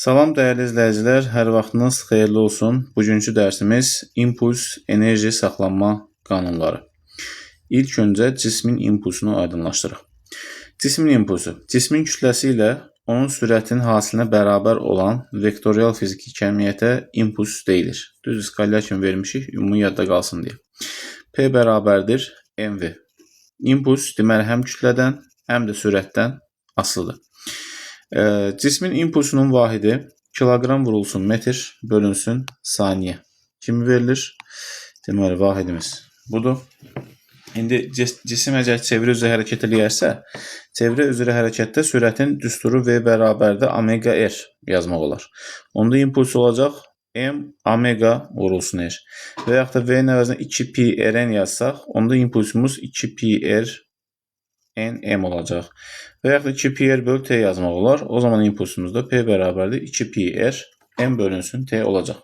Salam dəyərli izləyicilər, hər vaxtınız xeyirli olsun. Bugünkü dərsimiz impuls enerji saxlanma qanunları. İlk öncə cismin impulsunu aydınlaşdıraq. Cismin impulsu, cismin kütləsi ilə onun sürətinin hasilinə bərabər olan vektorial fiziki kəmiyyətə impuls deyilir. Düzdür, skalyar kimi vermişik, ümumi yadda qalsın deyə. P bərabərdir mv. İmpuls deməli həm kütlədən, həm də sürətdən asılıdır. Cismin impulsunun vahidi kiloqram vurulsun metr bölünsün saniyə kimi verilir. Deməli vahidimiz budur. İndi cisim əgər çevrə üzrə hərəkət eləyərsə, çevrə üzrə hərəkətdə sürətin düsturu V bərabərdir omega R yazmaq olar. Onda impuls olacaq M omega vurulsun R. Və yaxud da V-nin əvəzinə 2 pi Rn yazsaq, onda impulsumuz 2 pi R N M olacaq. Və yaxud da 2 pi R böl T yazmaq olar. O zaman impulsumuz da P bərabərdir 2 pi R M bölünsün T olacaq.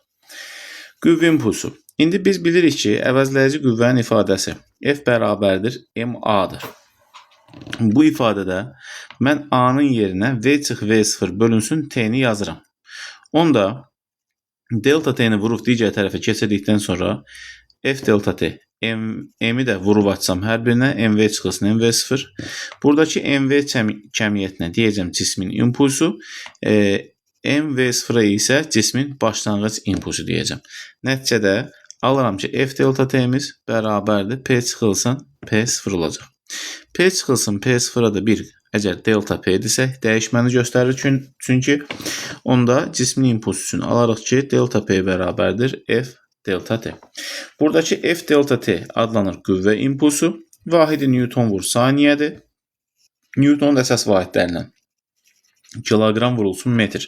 Qüvvə impulsu. İndi biz bilirik ki, əvəzləyici qüvvənin ifadəsi F bərabərdir MA-dır. Bu ifadədə mən A-nın yerinə V çıx V0 bölünsün T-ni yazıram. Onda delta T-ni vurub digər tərəfə keçirdikdən sonra F delta T M-i də vurub açsam hər birinə MV çıxılsın MV0. Buradakı MV kəmiyyətinə deyəcəm cismin impulsu, MV0-a isə cismin başlanğıc impulsu deyəcəm. Nəticədə alıram ki, F delta T-miz bərabərdir P çıxılsın P0 olacaq. P çıxılsın P0-a da bir əgər delta P desək dəyişməni göstərir, çünki onda cismin impulsu üçün alarıq ki, delta P bərabərdir F delta T. Buradakı F delta T adlanır qüvvə impulsu. Vahidi Newton vur saniyədir. Newtonun da əsas vahidlərindən kiloqram vurulsun metr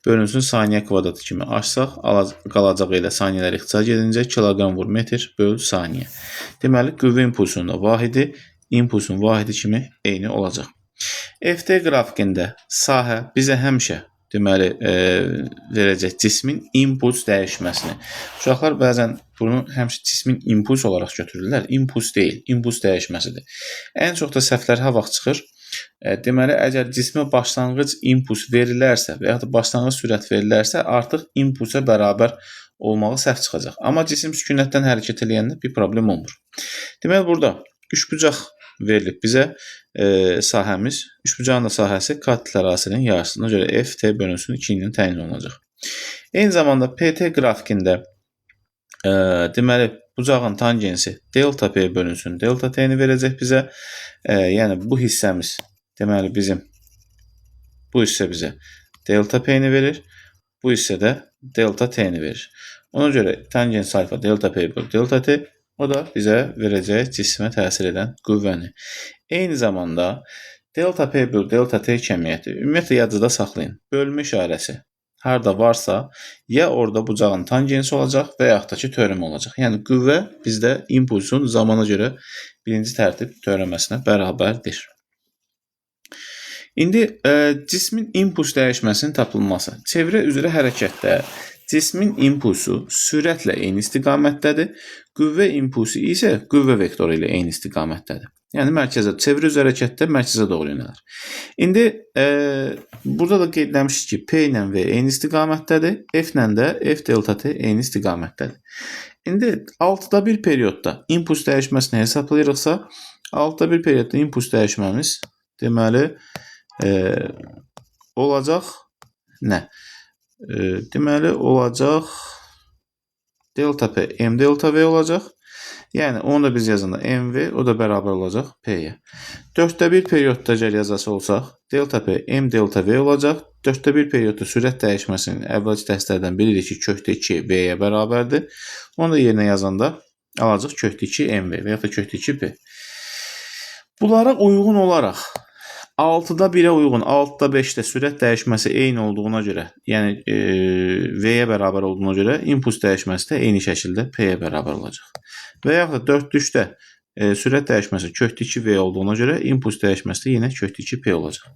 bölünsün saniyə kvadratı kimi açsaq, qalacaq elə saniyələr ixtisar gedincə kiloqram vur metr böl saniyə. Deməli, qüvvə impulsunun da vahidi impulsun vahidi kimi eyni olacaq. FT qrafikində sahə bizə həmişə deməli verəcək cismin impuls dəyişməsini. Uşaqlar bəzən bunu həmişə cismin impuls olaraq götürürlər. İmpuls deyil, impuls dəyişməsidir. Ən çox da səhvlər ha vaxt çıxır? Deməli, əgər cismə başlanğıc impuls verilərsə və yaxud da başlanğıc sürət verilərsə, artıq impulsa bərabər olmağı səhv çıxacaq. Amma cisim sükunətdən hərəkət eləyəndə bir problem olmur. Deməli, burada üçbucaq verilib bizə sahəmiz. Üçbucağın da sahəsi katetlər hasilinin yarısına görə F T bölünsün 2 ilə təyin olunacaq. Eyni zamanda PT qrafikində deməli bucağın tangensi delta P bölünsün delta T-ni verəcək bizə. Yəni bu hissəmiz deməli bizim bu hissə bizə delta P-ni verir. Bu hissə də delta T-ni verir. Ona görə tangens alfa delta P bölü delta T o da bizə verəcək cismə təsir edən qüvvəni. Eyni zamanda delta P bölü delta T kəmiyyəti ümumiyyətlə yadınızda saxlayın. Bölmə işarəsi harda varsa, ya orada bucağın tangensi olacaq və yaxud da ki törəmə olacaq. Yəni qüvvə bizdə impulsun zamana görə birinci tərtib törəməsinə bərabərdir. İndi cismin impuls dəyişməsinin tapılması. Çevrə üzrə hərəkətdə cismin impulsu sürətlə eyni istiqamətdədir. Qüvvə impulsu isə qüvvə vektoru ilə eyni istiqamətdədir. Yəni mərkəzə, çevrə üzrə hərəkətdə mərkəzə doğru yönəlir. İndi burada da qeyd eləmişik ki, P ilə V eyni istiqamətdədir, F ilə də F delta T eyni istiqamətdədir. İndi 6-da 1 periodda impuls dəyişməsini hesablayırıqsa, 6-da 1 periodda impuls dəyişməmiz deməli olacaq nə? Deməli olacaq delta P M delta V olacaq. Yəni onu da biz yazanda MV o da bərabər olacaq P-yə. 4-də 1 periodda əgər yazası olsaq, delta P M delta V olacaq. 4-də 1 periodda sürət dəyişməsinin əvvəlki dərslərdən bilirik ki, kökdə 2 V-yə bərabərdir. Onu da yerinə yazanda alacaq kökdə 2 MV və yaxud da kökdə 2 P. Bunlara uyğun olaraq 6-da 1-ə uyğun 6-da 5-də sürət dəyişməsi eyni olduğuna görə, yəni V-yə bərabər olduğuna görə impuls dəyişməsi də eyni şəkildə P-yə bərabər olacaq. Və yaxud da 4-də 3-də sürət dəyişməsi kökdə 2V olduğuna görə impuls dəyişməsi də yenə kökdə 2P olacaq.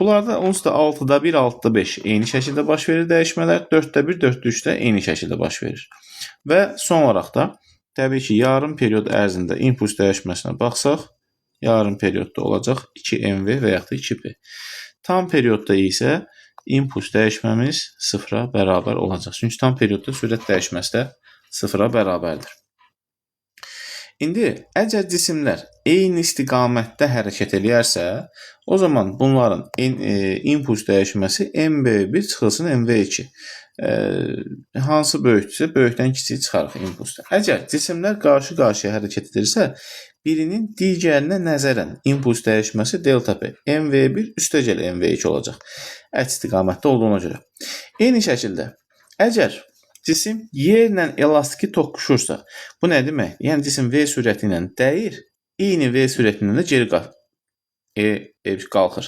Bunlarda onsuz da 6-da 1, 6-da 5 eyni şəkildə baş verir dəyişmələr, 4-də 1, 4-də 3-də eyni şəkildə baş verir. Və son olaraq da təbii ki, yarım period ərzində impuls dəyişməsinə baxsaq, yarım periodda olacaq 2MV və yaxud da 2P. Tam periodda isə impuls dəyişməmiz sıfıra bərabər olacaq. Çünki tam periodda sürət dəyişməsi də sıfıra bərabərdir. İndi əgər cisimlər eyni istiqamətdə hərəkət eləyərsə, o zaman bunların impuls dəyişməsi MV1 çıxılsın MV2. Hansı böyükdürsə, böyükdən kiçiyi çıxarıq impulsda. Əgər cisimlər qarşı-qarşıya hərəkət edirsə, birinin digərinə nəzərən impuls dəyişməsi delta P MV1 üstəgəl MV2 olacaq. Əks istiqamətdə olduğuna görə. Eyni şəkildə, əgər cisim yerlə elastiki toqquşursa, bu nə demək? Yəni cisim V sürəti ilə dəyir, eyni V sürəti ilə də geri qalxır.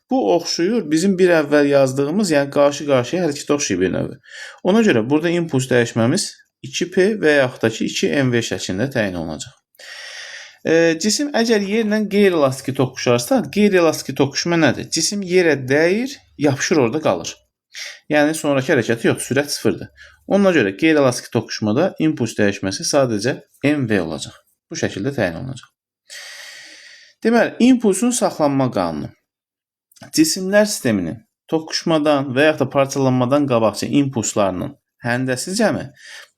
Bu oxşuyur bizim bir əvvəl yazdığımız, yəni qarşı-qarşıya hərəkətə oxşuyur bir növ. Ona görə burada impuls dəyişməmiz 2P və yaxud da ki 2MV şəklində təyin olunacaq. Cisim əgər yerlə qeyri-elastiki toqquşarsa, qeyri-elastiki toqquşma nədir? Cisim yerə dəyir, yapışır, orada qalır. Yəni sonrakı hərəkəti yoxdur, sürət sıfırdır. Ona görə qeyri-elastiki toqquşmada impuls dəyişməsi sadəcə MV olacaq. Bu şəkildə təyin olunacaq. Deməli, impulsun saxlanma qanunu. Cisimlər sisteminin toqquşmadan və yaxud da parçalanmadan qabaqcı impulslarının həndəsi cəmi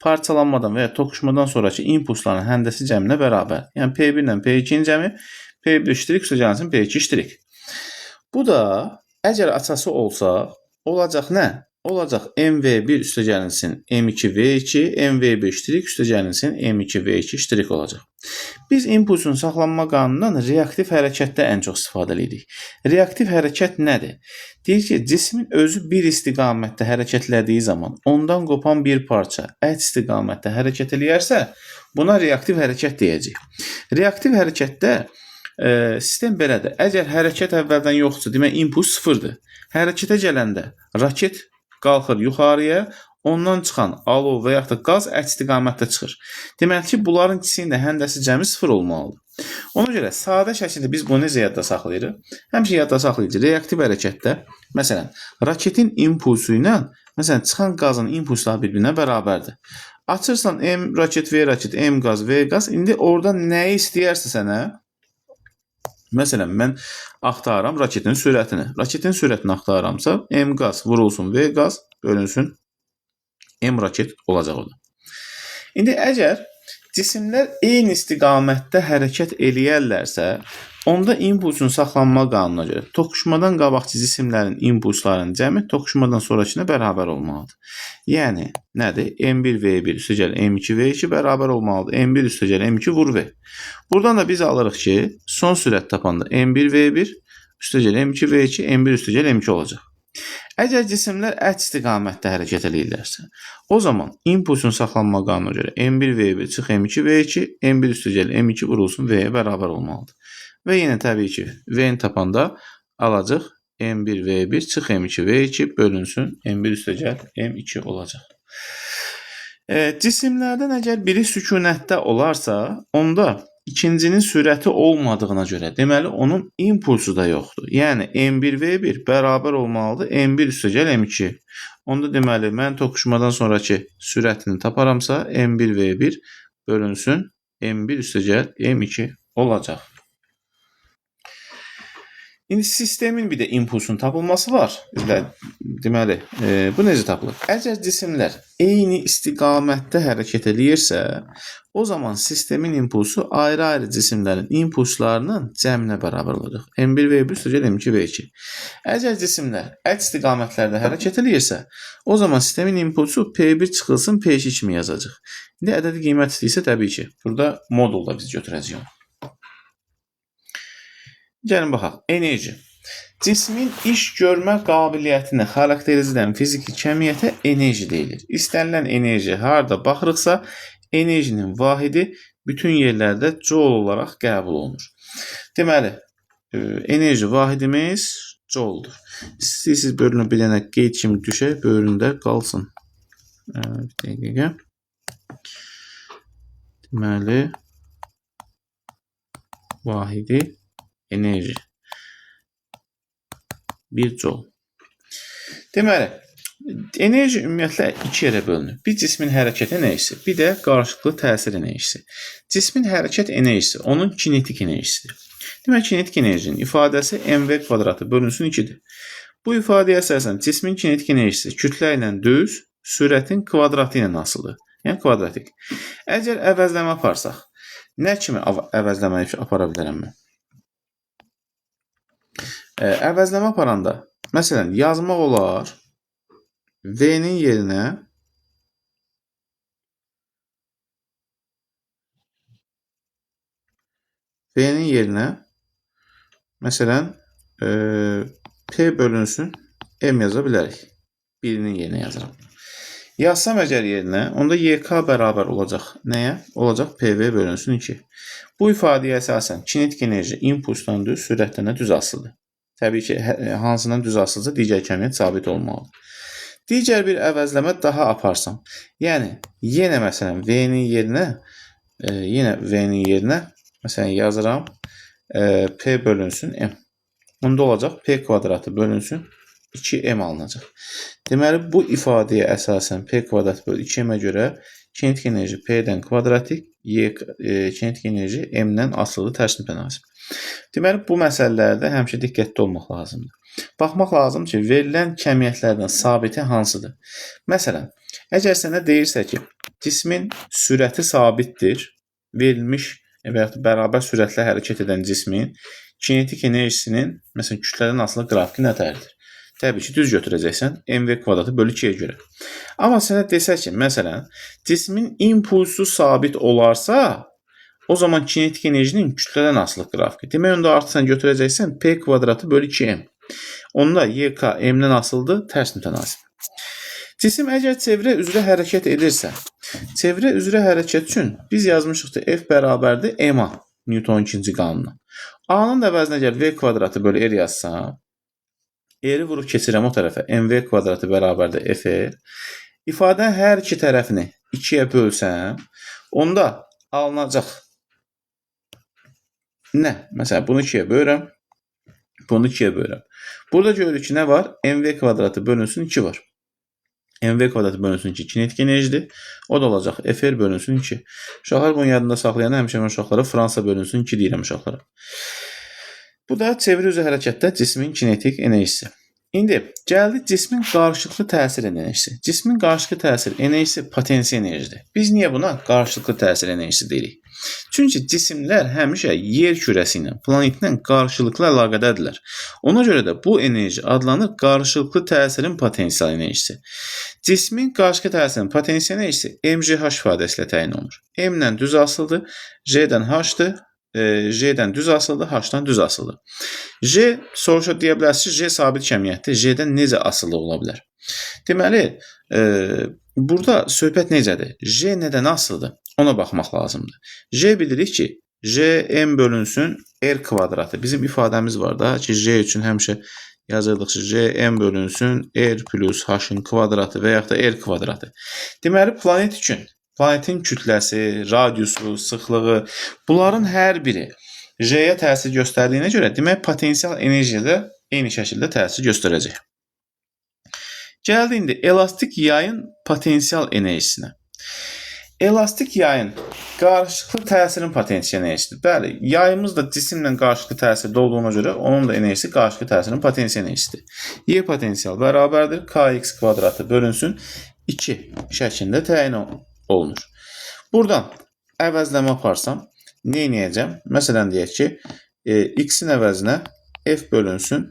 parçalanmadan və ya toqquşmadan sonrakı impulsların həndəsi cəminə bərabər. Yəni P1 ilə P2-nin cəmi P1 ştrik üstəgəlsin P2 ştrik. Bu da əgər açası olsa olacaq nə? Olacaq MV1 üstəgəlinsin M2V2, MV1 ştrik üstəgəlinsin M2V2 ştrik olacaq. Biz impulsun saxlanma qanunundan reaktiv hərəkətdə ən çox istifadə edirik. Reaktiv hərəkət nədir? Deyir ki, cismin özü bir istiqamətdə hərəkətlədiyi zaman ondan qopan bir parça əks istiqamətdə hərəkət eləyərsə, buna reaktiv hərəkət deyəcəyik. Reaktiv hərəkətdə sistem belədir. Əgər hərəkət əvvəldən yoxdursa, demək impuls sıfırdır. Hərəkətə gələndə raket qalxır yuxarıya, ondan çıxan alov və yaxud da qaz əks istiqamətdə çıxır. Deməli ki, bunların ikisinin də həndəsi cəmi sıfır olmalıdır. Ona görə sadə şəkildə biz bunu necə yadda saxlayırıq? Həmişə yadda saxlayırıq. Reaktiv hərəkətdə, məsələn, raketin impulsu ilə, məsələn, çıxan qazın impulsları bir-birinə bərabərdir. Açırsan M raket, V raket, M qaz, V qaz. İndi orada nəyi istəyərsə sənə, məsələn, mən axtarıram raketin sürətini. Raketin sürətini axtarıramsa, M qaz vurulsun V qaz bölünsün M raket olacaq orada. İndi əgər cisimlər eyni istiqamətdə hərəkət eləyərlərsə, onda impulsun saxlanma qanununa görə toqquşmadan qabaqcı cisimlərin impulslarının cəmi toqquşmadan sonrakına bərabər olmalıdır. Yəni nədir? M1 V1 üstəgəl M2 V2 bərabər olmalıdır. M1 üstəgəl M2 vur V. Buradan da biz alırıq ki, son sürət tapanda M1 V1 üstəgəl M2 V2 M1 üstəgəl M2 olacaq. Əgər cisimlər əks istiqamətdə hərəkət eləyirlərsə, o zaman impulsun saxlanma qanununa görə M1 V1 çıx M2 V2 M1 üstəgəl M2 vurulsun V-yə bərabər olmalıdır. Və yenə təbii ki, V-ni tapanda alacaq M1 V1 çıx M2 V2 bölünsün M1 üstəgəl M2 olacaq. Cisimlərdən əgər biri sükunətdə olarsa, onda ikincinin sürəti olmadığına görə, deməli onun impulsu da yoxdur. Yəni M1 V1 bərabər olmalıdır M1 üstəgəl M2. Onda deməli mən toqquşmadan sonrakı sürətini taparamsa M1 V1 bölünsün M1 üstəgəl M2 olacaq. İndi sistemin bir də impulsun tapılması var. Deməli, bu necə tapılır? Əgər cisimlər eyni istiqamətdə hərəkət eləyirsə, o zaman sistemin impulsu ayrı-ayrı cisimlərin impulslarının cəminə bərabər olacaq. M1 V1 üstəgəl M2 V2. Əgər cisimlər əks istiqamətlərdə hərəkət eləyirsə, o zaman sistemin impulsu P1 çıxılsın P2 kimi yazacaq. İndi ədədi qiymət istəyirsə təbii ki, burada modulda biz götürəcəyik onu. Gəlin baxaq. Enerji. Cismin iş görmə qabiliyyətini xarakterizə edən fiziki kəmiyyətə enerji deyilir. İstənilən enerji harda baxırıqsa, enerjinin vahidi bütün yerlərdə joule olaraq qəbul olunur. Deməli, enerji vahidimiz joule-dur. İstəyirsiniz bölünə bir dənə qeyd kimi düşək, bölündə qalsın. Bir dəqiqə. Deməli, vahidi enerji 1 joule. Deməli, enerji ümumiyyətlə iki yerə bölünür. Bir cismin hərəkət enerjisi, bir də qarşılıqlı təsir enerjisi. Cismin hərəkət enerjisi onun kinetik enerjisidir. Demək, kinetik enerjinin ifadəsi mv kvadratı bölünsün 2-dir. Bu ifadəyə əsasən cismin kinetik enerjisi kütlə ilə düz, sürətin kvadratı ilə asılıdır. Yəni kvadratik. Əgər əvəzləmə aparsaq, nə kimi əvəzləmə apara bilərəm mən? Əvəzləmə aparanda, məsələn, yazmaq olar V-nin yerinə məsələn, P bölünsün M yaza bilərik. Birinin yerinə yazıram. Yazsam əgər yerinə, onda YK bərabər olacaq nəyə? Olacaq PV bölünsün 2. Bu ifadəyə əsasən kinetik enerji impulsdan düz, sürətdən də düz asılıdır. Təbii ki, hansından düz asılısa digər kəmiyyət sabit olmalıdır. Digər bir əvəzləmə daha aparsam, yəni yenə məsələn V-nin yerinə, məsələn yazıram P bölünsün M. Onda olacaq P kvadratı bölünsün 2M alınacaq. Deməli, bu ifadəyə əsasən P kvadrat bölü 2M-ə görə kinetik enerji P-dən kvadratik, kinetik enerji M-dən asılı tərs mütənasib. Deməli, bu məsələlərdə həmişə diqqətli olmaq lazımdır. Baxmaq lazımdır ki, verilən kəmiyyətlərdən sabiti hansıdır? Məsələn, əgər sənə deyirsə ki, cismin sürəti sabitdir, verilmiş və yaxud da bərabər sürətlə hərəkət edən cismin kinetik enerjisinin, məsələn, kütlədən asılı qrafiki nətərdir? Təbii ki, düz götürəcəksən mv kvadratı bölü 2-yə görə. Amma sənə desə ki, məsələn, cismin impulsu sabit olarsa, o zaman kinetik enerjinin kütlədən asılı qrafiki. Demək, onda artıq sən götürəcəksən p kvadratı bölü 2m. Onda YK m-dən asılıdır, tərs mütənasib. Cisim əgər çevrə üzrə hərəkət edirsə, çevrə üzrə hərəkət üçün biz yazmışıq ki, F bərabərdir MA, Newtonun ikinci qanunu. A-nın da əvəzinə əgər V kvadratı bölü R yazsam, R-i vurub keçirəm o tərəfə, MV kvadratı bərabərdir FR. İfadənin hər iki tərəfini 2-yə bölsəm, onda alınacaq nə? Məsələn, bunu 2-yə bölürəm, bunu 2-yə bölürəm. Burada görürük ki, nə var? MV kvadratı bölünsün 2 var. MV kvadratı bölünsün 2 kinetik enerjidir. O da olacaq FR bölünsün 2. Uşaqlar bunu yadında saxlayanda həmişə mən uşaqlara Fransa bölünsün 2 deyirəm uşaqlara. Bu da çevrə üzrə hərəkətdə cismin kinetik enerjisi. İndi gəldik cismin qarşılıqlı təsir enerjisi. Cismin qarşılıqlı təsir enerjisi potensial enerjidir. Biz niyə buna qarşılıqlı təsir enerjisi deyirik? Çünki cisimlər həmişə yer kürəsi ilə, planetlə qarşılıqlı əlaqədədirlər. Ona görə də bu enerji adlanır qarşılıqlı təsirin potensial enerjisi. Cismin qarşılıqlı təsirin potensial enerjisi MGH ifadəsi ilə təyin olunur. M-dən düz asılıdır, J-dən H-dır, J-dən düz asılıdır, H-dan düz asılıdır. J, soruşa deyə bilərsiniz ki, J sabit kəmiyyətdir. J-dən necə asılı ola bilər? Deməli, burada söhbət necədir? J nədən asılıdır? Ona baxmaq lazımdır. J bilirik ki, J M bölünsün R kvadratı. Bizim ifadəmiz var da ki, J üçün həmişə yazırdıq ki, J M bölünsün R plus H-ın kvadratı və yaxud da R kvadratı. Deməli, planet üçün planetin kütləsi, radiusu, sıxlığı, bunların hər biri J-yə təsir göstərdiyinə görə, demək, potensial enerjiyə də eyni şəkildə təsir göstərəcək. Gəldi indi elastik yayın potensial enerjisinə. Elastik yayın qarşılıqlı təsirin potensial enerjisidir. Bəli, yayımız da cisimlə qarşılıqlı təsirdə olduğuna görə onun da enerjisi qarşılıqlı təsirin potensial enerjisidir. Y potensial bərabərdir kx kvadratı bölünsün 2 şəklində təyin olunur. Buradan əvəzləmə aparsam, nə edəcəm? Məsələn, deyək ki, x-in əvəzinə f bölünsün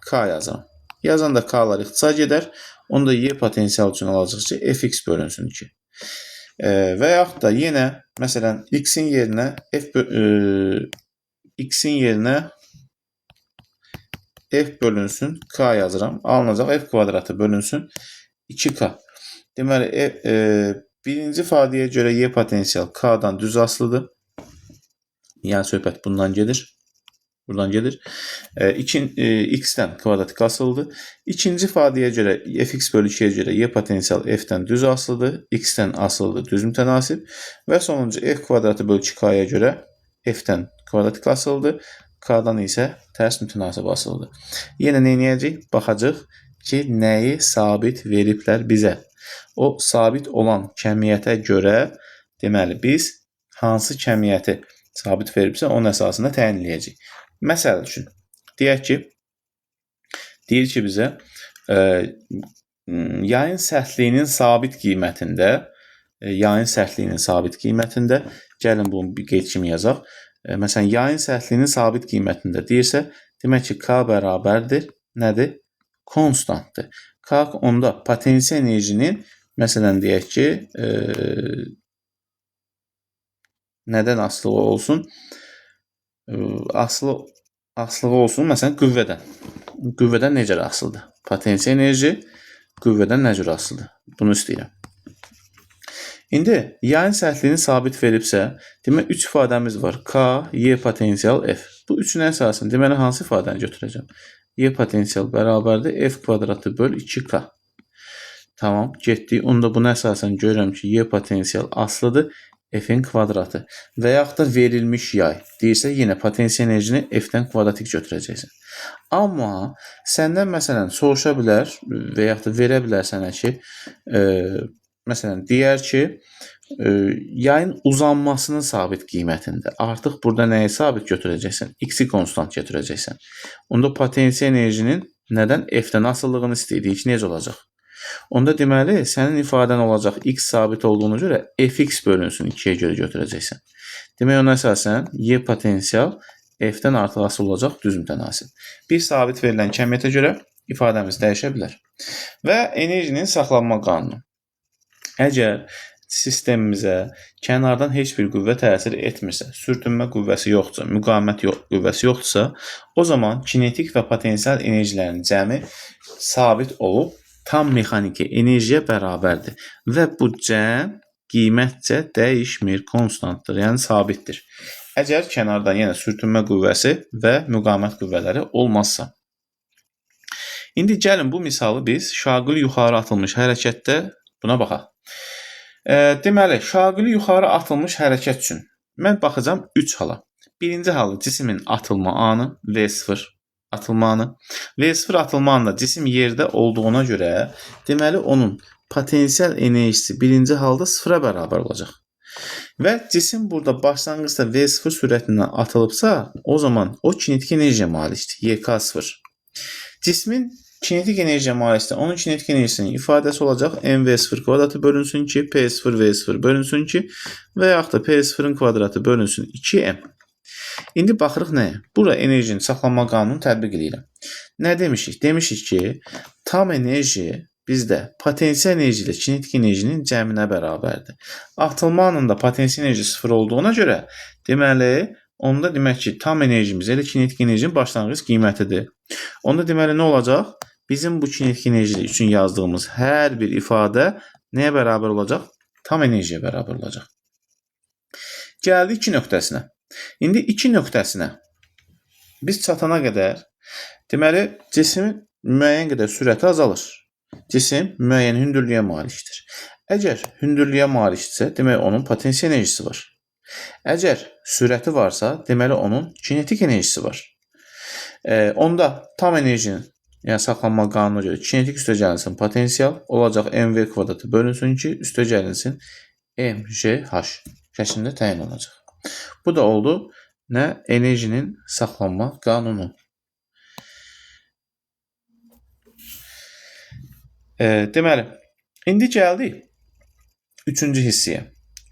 k yazıram. Yazanda k-lar ixtisar gedər. Onda y potensial üçün alacaq ki, fx bölünsün 2. Və yaxud da yenə məsələn x-in yerinə x-in yerinə f bölünsün k yazıram. Alınacaq f kvadratı bölünsün 2k. Deməli, birinci ifadəyə görə y potensial k-dan düz asılıdır. Yəni söhbət bundan gedir. Buradan gedir. X-dən kvadratik asılıdır. İkinci ifadəyə görə fx bölü 2-yə görə y potensial f-dən düz asılıdır. X-dən asılıdır düz mütənasib. Və sonuncu f kvadratı bölü 2k-ya görə f-dən kvadratik asılıdır. K-dan isə tərs mütənasib asılıdır. Yenə nə edəcəyik? Baxacaq ki, nəyi sabit veriblər bizə. O sabit olan kəmiyyətə görə deməli biz hansı kəmiyyəti sabit veribsə onun əsasında təyin eləyəcəyik. Məsəl üçün, deyək ki, Deyir ki bizə yayın sərtliyinin sabit qiymətində, gəlin bunu bir qeyd kimi yazaq. Məsələn, yayın sərtliyinin sabit qiymətində deyirsə, demək ki, K bərabərdir. Nədir? Konstantdır. K onda potensial enerjinin, məsələn, deyək ki, nədən asılı olsun? Asılı olsun, məsələn, qüvvədən. Qüvvədən necə asılıdır? Potensial enerji qüvvədən nə cür asılıdır? Bunu istəyirəm. İndi yayın sərtliyini sabit veribsə, demək 3 ifadəmiz var. K, Y potensial, F. Bu üçünə əsasən, deməli, hansı ifadəni götürəcəm? Y potensial bərabərdir F kvadratı böl 2K. Tamam, getdik. Onda buna əsasən görürəm ki, Y potensial asılıdır F-in kvadratı və yaxud da verilmiş yay. Deyirsə, yenə potensial enerjini F-dən kvadratik götürəcəksən. Amma səndən məsələn soruşa bilər və yaxud da verə bilər sənə ki, məsələn deyər ki, yayın uzanmasının sabit qiymətində. Artıq burada nəyi sabit götürəcəksən? X-i konstant götürəcəksən. Onda potensial enerjinin nədən? F-dən asılılığını istəyirik ki, necə olacaq? Onda deməli, sənin ifadən olacaq x sabit olduğuna görə fx bölünsün 2-yə görə götürəcəksən. Demək, ona əsasən y potensial f-dən artıq asılı olacaq düz mütənasib. Bir sabit verilən kəmiyyətə görə ifadəmiz dəyişə bilər. Və enerjinin saxlanma qanunu. Əgər sistemimizə kənardan heç bir qüvvə təsir etmirsə, sürtünmə qüvvəsi yoxdursa, müqavimət qüvvəsi yoxdursa, o zaman kinetik və potensial enerjilərin cəmi sabit olub tam mexaniki enerjiyə bərabərdir və bu cəm qiymətcə dəyişmir, konstantdır, yəni sabitdir. Əgər kənardan yenə sürtünmə qüvvəsi və müqavimət qüvvələri olmazsa. İndi gəlin bu misalı biz şaquli yuxarı atılmış hərəkətdə buna baxaq. Deməli, şaquli yuxarı atılmış hərəkət üçün mən baxacağam 3 hala. Birinci halı cismin atılma anı V0 atılma anı. V0 atılma anında cisim yerdə olduğuna görə, deməli onun potensial enerjisi birinci halda sıfıra bərabər olacaq. Və cisim burada başlanğıcda V0 sürətindən atılıbsa, o zaman o kinetik enerjiyə malikdir. YK0. Cismin kinetik enerjiyə malikdir. Onun kinetik enerjisinin ifadəsi olacaq mv0 kvadratı bölünsün 2, P0 V0 bölünsün 2 və yaxud da P0-ın kvadratı bölünsün 2M. İndi baxırıq nəyə? Bura enerjinin saxlanma qanununu tətbiq edirəm. Nə demişik? Demişik ki, tam enerji bizdə potensial enerji ilə kinetik enerjinin cəminə bərabərdir. Atılma anında potensial enerji sıfır olduğuna görə, deməli, onda demək ki, tam enerjimiz elə kinetik enerjinin başlanğıc qiymətidir. Onda deməli nə olacaq? Bizim bu kinetik enerji üçün yazdığımız hər bir ifadə nəyə bərabər olacaq? Tam enerjiyə bərabər olacaq. Gəldik 2 nöqtəsinə. İndi 2 nöqtəsinə biz çatana qədər, deməli, cismin müəyyən qədər sürəti azalır. Cisim müəyyən hündürlüyə malikdir. Əgər hündürlüyə malikdirsə, demək onun potensial enerjisi var. Əgər sürəti varsa, deməli onun kinetik enerjisi var. Onda tam enerjinin, yəni saxlanma qanununa görə kinetik üstəgəlinsin potensial olacaq mv kvadratı bölünsün 2 üstəgəlinsin mgh şəklində təyin olunacaq. Bu da oldu nə? Enerjinin saxlanma qanunu. Deməli, indi gəldik üçüncü hissəyə.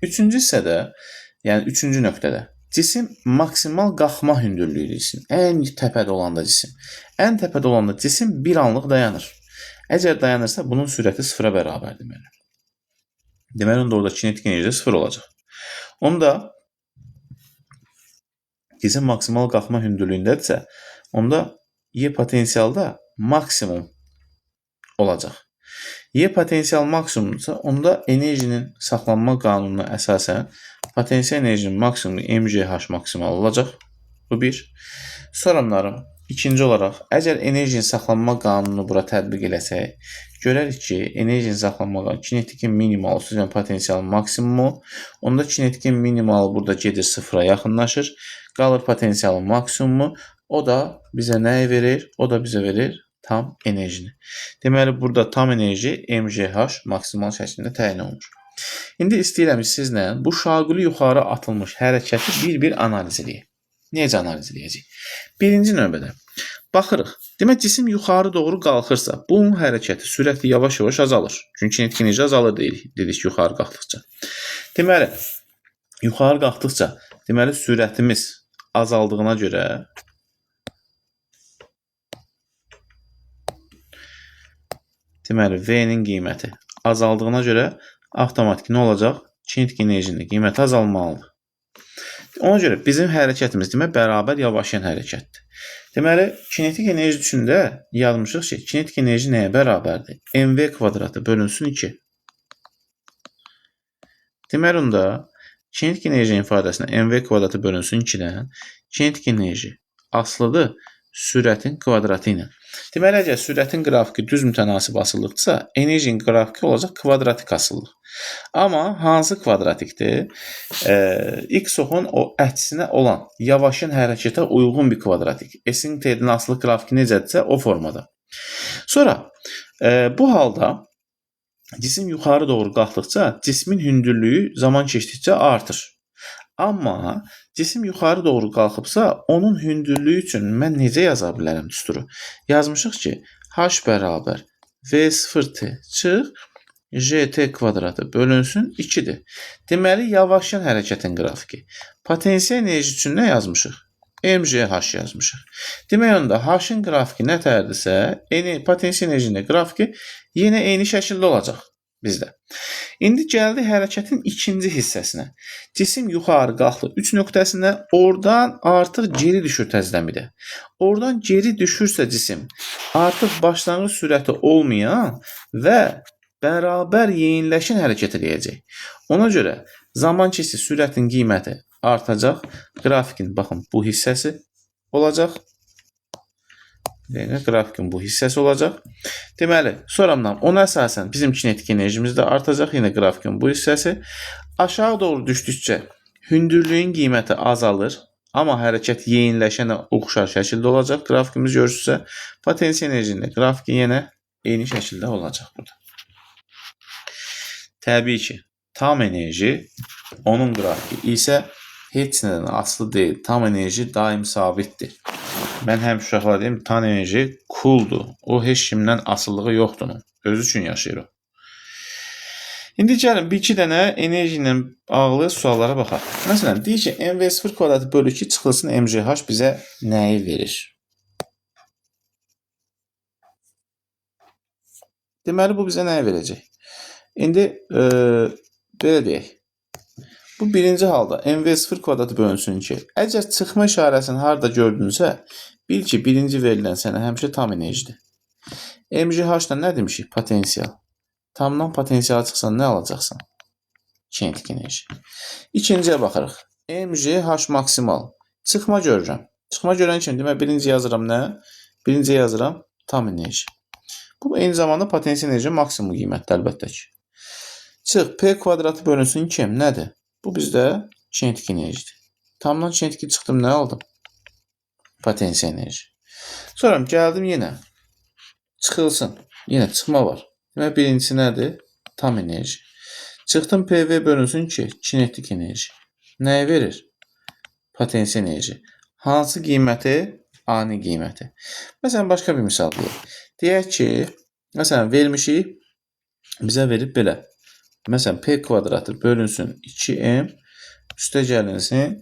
Üçüncü hissədə, yəni üçüncü nöqtədə cisim maksimal qalxma hündürlüyüdür cisim. Ən təpədə olanda cisim. Ən təpədə olanda cisim bir anlıq dayanır. Əgər dayanırsa, bunun sürəti sıfıra bərabər deməli. Deməli, onda orada kinetik enerji sıfır olacaq. Onda cisim maksimal qalxma hündürlüyündədirsə, onda Y potensialda maksimum olacaq. Y potensial maksimumdursa, onda enerjinin saxlanma qanununa əsasən potensial enerjinin maksimumu MGH maksimal olacaq. Bu bir. Soranlarım, ikinci olaraq, əgər enerjinin saxlanma qanununu bura tətbiq eləsək, görərik ki, enerjinin saxlanma qanunu kinetikin minimalı üstəgəlsin potensialın maksimumu, onda kinetikin minimalı burada gedir sıfıra yaxınlaşır, qalır potensialın maksimumu, o da bizə nəyi verir? O da bizə verir tam enerjini. Deməli, burada tam enerji MGH maksimal şəklində təyin olunur. İndi istəyirəm ki, sizlə bu şaquli yuxarı atılmış hərəkəti bir-bir analiz edək. Necə analiz edəcəyik? Birinci növbədə Baxırıq. Demək, cisim yuxarı doğru qalxırsa, bunun hərəkəti, sürəti yavaş-yavaş azalır. Çünki kinetik enerji azalır dedik yuxarı qalxdıqca. Deməli, yuxarı qalxdıqca, deməli, sürətimiz azaldığına görə deməli, V-nin qiyməti azaldığına görə avtomatik nə olacaq? Kinetik enerjinin qiyməti azalmalıdır. Ona görə bizim hərəkətimiz demək bərabər yavaşlayan hərəkətdir. Deməli, kinetik enerji üçün də yazmışıq ki, kinetik enerji nəyə bərabərdir? MV kvadratı bölünsün 2. Deməli, onda kinetik enerji ifadəsinə MV kvadratı bölünsün 2-dən kinetik enerji asılıdır sürətin kvadratı ilə. Deməli, əgər sürətin qrafiki düz mütənasib asılılıqdırsa, enerjinin qrafiki olacaq kvadratik asılılıq. Amma hansı kvadratikdir? X oxun o əksinə olan yavaşın hərəkətə uyğun bir kvadratik. S-in T-dən asılıq qrafiki necədirsə o formada. Sonra bu halda cisim yuxarı doğru qalxdıqca cismin hündürlüyü zaman keçdikcə artır. Amma cisim yuxarı doğru qalxıbsa, onun hündürlüyü üçün mən necə yaza bilərəm düsturu? Yazmışıq ki, H bərabər V0T çıx JT kvadratı bölünsün 2-dir. Deməli, yavaşlayan hərəkətin qrafiki. Potensial enerji üçün nə yazmışıq? MGH yazmışıq. Demək, onda H-ın qrafiki nə tərdirsə, potensial enerjinin qrafiki yenə eyni şəkildə olacaq bizdə. İndi gəldi hərəkətin ikinci hissəsinə. Cisim yuxarı qalxdı 3 nöqtəsinə, oradan artıq geri düşür təzədən bir də. Oradan geri düşürsə cisim, artıq başlanğıc sürəti olmayan və bərabər yeniləşən hərəkət eləyəcək. Ona görə zaman keçsə sürətin qiyməti artacaq. Qrafikin baxın bu hissəsi olacaq. Yəni, qrafikin bu hissəsi olacaq. Deməli, sonradan ona əsasən bizim kinetik enerjimiz də artacaq. Yenə qrafikin bu hissəsi. Aşağı doğru düşdükcə hündürlüyün qiyməti azalır. Amma hərəkət yeniləşənə oxşar şəkildə olacaq. Qrafikimiz görürsünüzsə, potensial enerjinin də qrafiki yenə eyni şəkildə olacaq burada. Təbii ki, tam enerji onun qrafiki isə heç nədən asılı deyil. Tam enerji daim sabitdir. Mən həmişə uşaqlara deyim, tam enerji kuldur. O heç kimdən asılılığı yoxdur onun. Özü üçün yaşayır o. İndi gəlin bir iki dənə enerji ilə bağlı suallara baxaq. Məsələn, deyir ki, MV0 kvadratı bölü 2 çıxılsın MGH bizə nəyi verir? Deməli, bu bizə nəyi verəcək? İndi belə deyək. Bu birinci halda MV0 kvadratı bölünsün 2. Əgər çıxma işarəsini harada gördünsə, bil ki, birinci verilən sənə həmişə tam enerjidir. MGH-dan nə demişik? Potensial. Tamdan potensial çıxsan nə alacaqsan? Kinetik enerji. İkinciyə baxırıq. MGH maksimal. Çıxma görürəm. Çıxma görən kimi demək, birinci yazıram nə? Birinci yazıram tam enerji. Bu eyni zamanda potensial enerji maksimum qiymətdir əlbəttə ki. Çıx, P kvadratı bölünsün 2M nədir? Bu bizdə kinetik enerjidir. Tamdan kinetik çıxdım, nə aldım? Potensial enerji. Sonra gəldim yenə. Çıxılsın. Yenə çıxma var. Demək, birincisi nədir? Tam enerji. Çıxdım PV bölünsün 2, kinetik enerji. Nəyi verir? Potensial enerji. Hansı qiyməti? Ani qiyməti. Məsələn, başqa bir misal deyək. Deyək ki, məsələn, vermişik, bizə verib belə. Məsələn, P kvadratı bölünsün 2M, üstə gəlinsin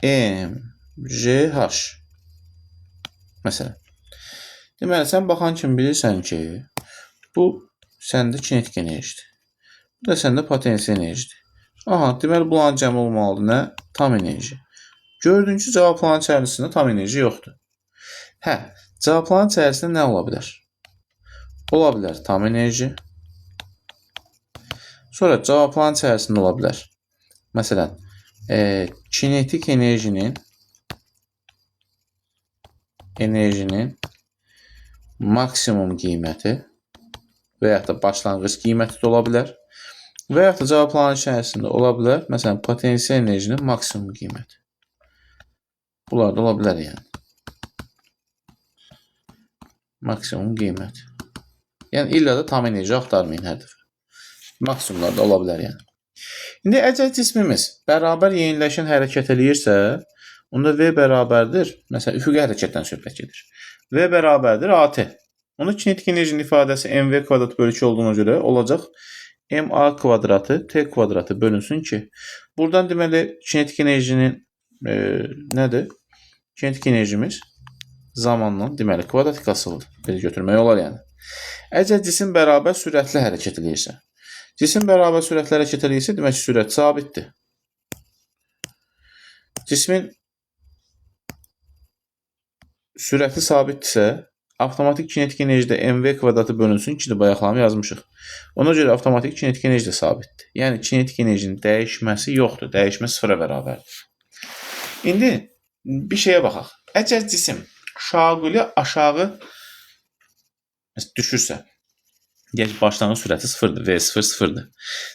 M, G, H. Məsələn. Deməli, sən baxan kimi bilirsən ki, bu səndə kinetik enerjidir. Bu da səndə potensial enerjidir. Aha, deməli, bunların cəmi olmalıdır nə? Tam enerji. Gördün ki, cavabların içərisində tam enerji yoxdur. Hə, cavabların içərisində nə ola bilər? Ola bilər tam enerji. Sonra cavabların içərisində ola bilər. Məsələn, kinetik enerjinin maksimum qiyməti və yaxud da başlanğıc qiyməti də ola bilər. Və yaxud da cavabların içərisində ola bilər. Məsələn, potensial enerjinin maksimum qiyməti. Bunlar da ola bilər yəni. Maksimum qiyməti. Yəni, illa da tam enerji axtarmayın hər dəfə. Maksimumlar da ola bilər yəni. İndi əgər cismimiz bərabər yeniləşən hərəkət eləyirsə, Onda V bərabərdir. Məsələn, üfüqi hərəkətdən söhbət gedir. V bərabərdir AT. Onda kinetik enerjinin ifadəsi mv kvadrat bölü 2 olduğuna görə olacaq ma kvadratı t kvadratı bölünsün 2. Buradan deməli kinetik enerjinin nədir? Kinetik enerjimiz zamanla deməli kvadratik asılıdır. Belə götürmək olar yəni. Əgər cisim bərabər sürətli hərəkət eləyirsə, cisim bərabər sürətli hərəkət eləyirsə, demək ki, sürət sabitdir. Cismin sürəti sabitdirsə, avtomatik kinetik enerji də mv kvadratı bölünsün 2-dir, bayaqlarını yazmışıq. Ona görə avtomatik kinetik enerji də sabitdir. Yəni kinetik enerjinin dəyişməsi yoxdur. Dəyişmə sıfıra bərabərdir. İndi bir şeyə baxaq. Əgər cisim şaquli aşağı düşürsə, deyək ki, başlanğıc sürəti sıfırdır, V0 sıfırdır.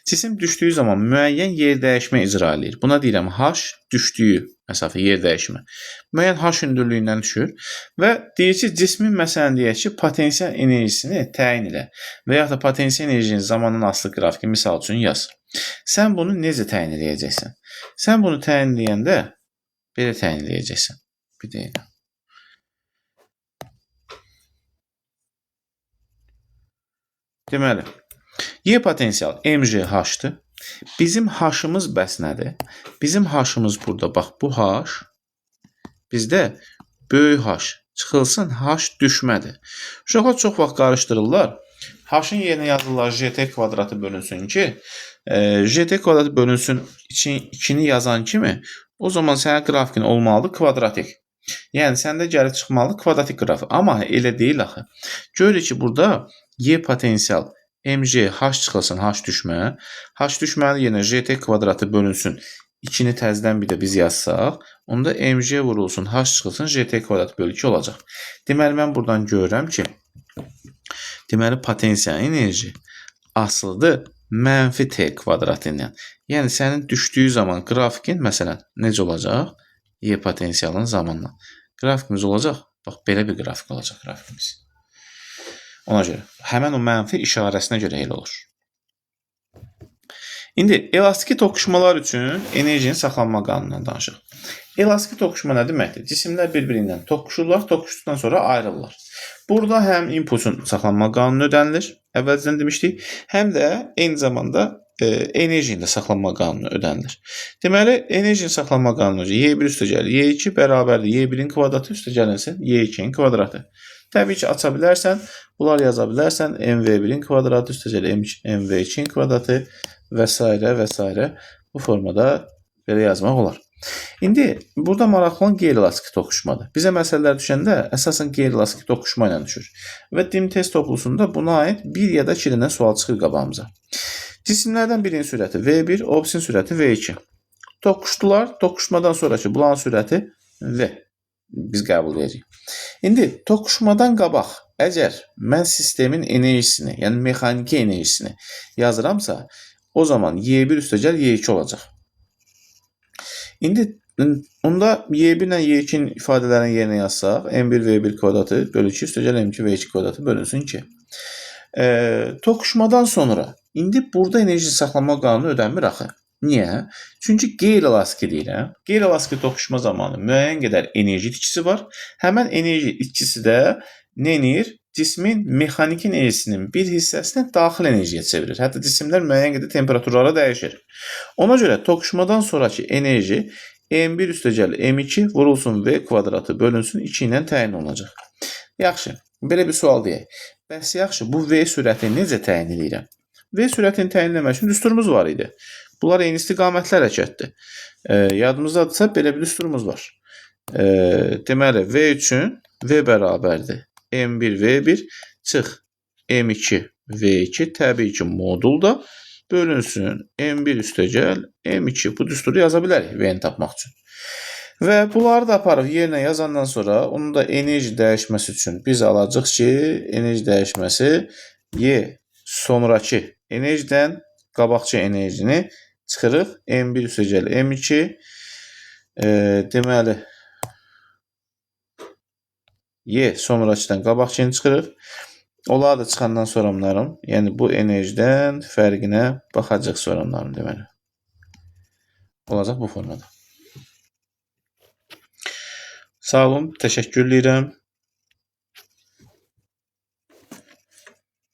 Cisim düşdüyü zaman müəyyən yer dəyişmə icra eləyir. Buna deyirəm H düşdüyü məsafə, yer dəyişmə. Müəyyən H hündürlüyündən düşür və deyir ki, cismin məsələn deyək ki, potensial enerjisini təyin elə və yaxud da potensial enerjinin zamandan asılı qrafiki misal üçün yaz. Sən bunu necə təyin eləyəcəksən? Sən bunu təyin eləyəndə belə təyin eləyəcəksən. Bir dəqiqə. Deməli, Y potensial mgh-dır. Bizim h-ımız bəs nədir? Bizim h-ımız burada, bax bu h bizdə böyük h çıxılsın, h düşmədir. Uşaqlar çox vaxt qarışdırırlar. H-ın yerinə yazırlar gt kvadratı bölünsün 2. Gt kvadratı bölünsün 2-ni yazan kimi, o zaman sənin qrafikin olmalıdır kvadratik. Yəni səndə gəlib çıxmalıdır kvadratik qrafik. Amma elə deyil axı. Görürük ki, burada Y potensial mg h çıxılsın h düşmə. H düşmənin yerinə gt kvadratı bölünsün 2-ni təzədən bir də biz yazsaq, onda mg vurulsun h çıxılsın gt kvadrat bölü 2 olacaq. Deməli mən buradan görürəm ki, deməli potensial enerji asılıdır mənfi t kvadratı ilə. Yəni sənin düşdüyü zaman qrafikin məsələn necə olacaq? Y potensialın zamanla. Qrafikimiz olacaq. Bax belə bir qrafik olacaq qrafikimiz. Ona görə həmən o mənfi işarəsinə görə elə olur. İndi elastiki toqquşmalar üçün enerjinin saxlanma qanunundan danışıq. Elastiki toqquşma nə deməkdir? Cisimlər bir-birindən toqquşurlar, toqquşduqdan sonra ayrılırlar. Burada həm impulsun saxlanma qanunu ödənilir, əvvəlcədən demişdik, həm də eyni zamanda enerjinin də saxlanma qanunu ödənilir. Deməli, enerjinin saxlanma qanunu Y1 üstəgəl Y2 bərabərdir Y1-in kvadratı üstəgəlinsin Y2-nin kvadratı. Təbii ki, aça bilərsən, bunlar yaza bilərsən. MV1-in kvadratı üstəgəl MV2-in kvadratı və s. və s. Bu formada belə yazmaq olar. İndi burada maraqlı olan qeyri-elastik toqquşmadır. Bizə məsələlər düşəndə əsasən qeyri-elastik toqquşma ilə düşür. Və DİM test toplusunda buna aid bir ya da iki dənə sual çıxır qabağımıza. Cisimlərdən birinin sürəti V1, o birisinin sürəti V2. Toqquşdular. Toqquşmadan sonraki bunların sürəti V. Biz qəbul edəcəyik. İndi toqquşmadan qabaq əgər mən sistemin enerjisini, yəni mexaniki enerjisini yazıramsa, o zaman Y1 üstəgəl Y2 olacaq. İndi onda Y1 ilə Y2-nin ifadələrini yerinə yazsaq, M1 V1 kvadratı bölü 2 üstəgəl M2 V2 kvadratı bölünsün 2. Toqquşmadan sonra indi burada enerji saxlanma qanunu ödənmir axı. Niyə? Çünki qeyri-elastiki deyirəm. Qeyri-elastiki toqquşma zamanı müəyyən qədər enerji itkisi var. Həmən enerji itkisi də nə edir? Cismin mexaniki enerjisinin bir hissəsini daxil enerjiyə çevirir. Hətta cisimlər müəyyən qədər temperaturlara dəyişir. Ona görə toqquşmadan sonraki enerji M1 üstəgəl M2 vurulsun V kvadratı bölünsün 2 ilə təyin olunacaq. Yaxşı, belə bir sual deyək. Bəs yaxşı, bu V sürətini necə təyin edirəm? V sürətini təyin etmək üçün düsturumuz var idi. Bunlar eyni istiqamətli hərəkətdir. Yadımızdadırsa belə bir düsturumuz var. Deməli, V üçün V bərabərdir. M1 V1 çıx M2 V2 təbii ki modulda bölünsün M1 üstəgəl M2. Bu düsturu yaza bilərik V-ni tapmaq üçün. Və bunları da aparıb yerinə yazandan sonra onun da enerji dəyişməsi üçün biz alacağıq ki, enerji dəyişməsi Y sonrakı enerjidən qabaqçı enerjini çıxırıq. M1 üstəgəl M2 deməli Y sonrakıdan qabaqçını çıxırıq. Onlar da çıxandan sonra bunların, yəni bu enerjidən fərqinə baxacaq sonra bunların deməli. Olacaq bu formada. Sağ olun, təşəkkür eləyirəm.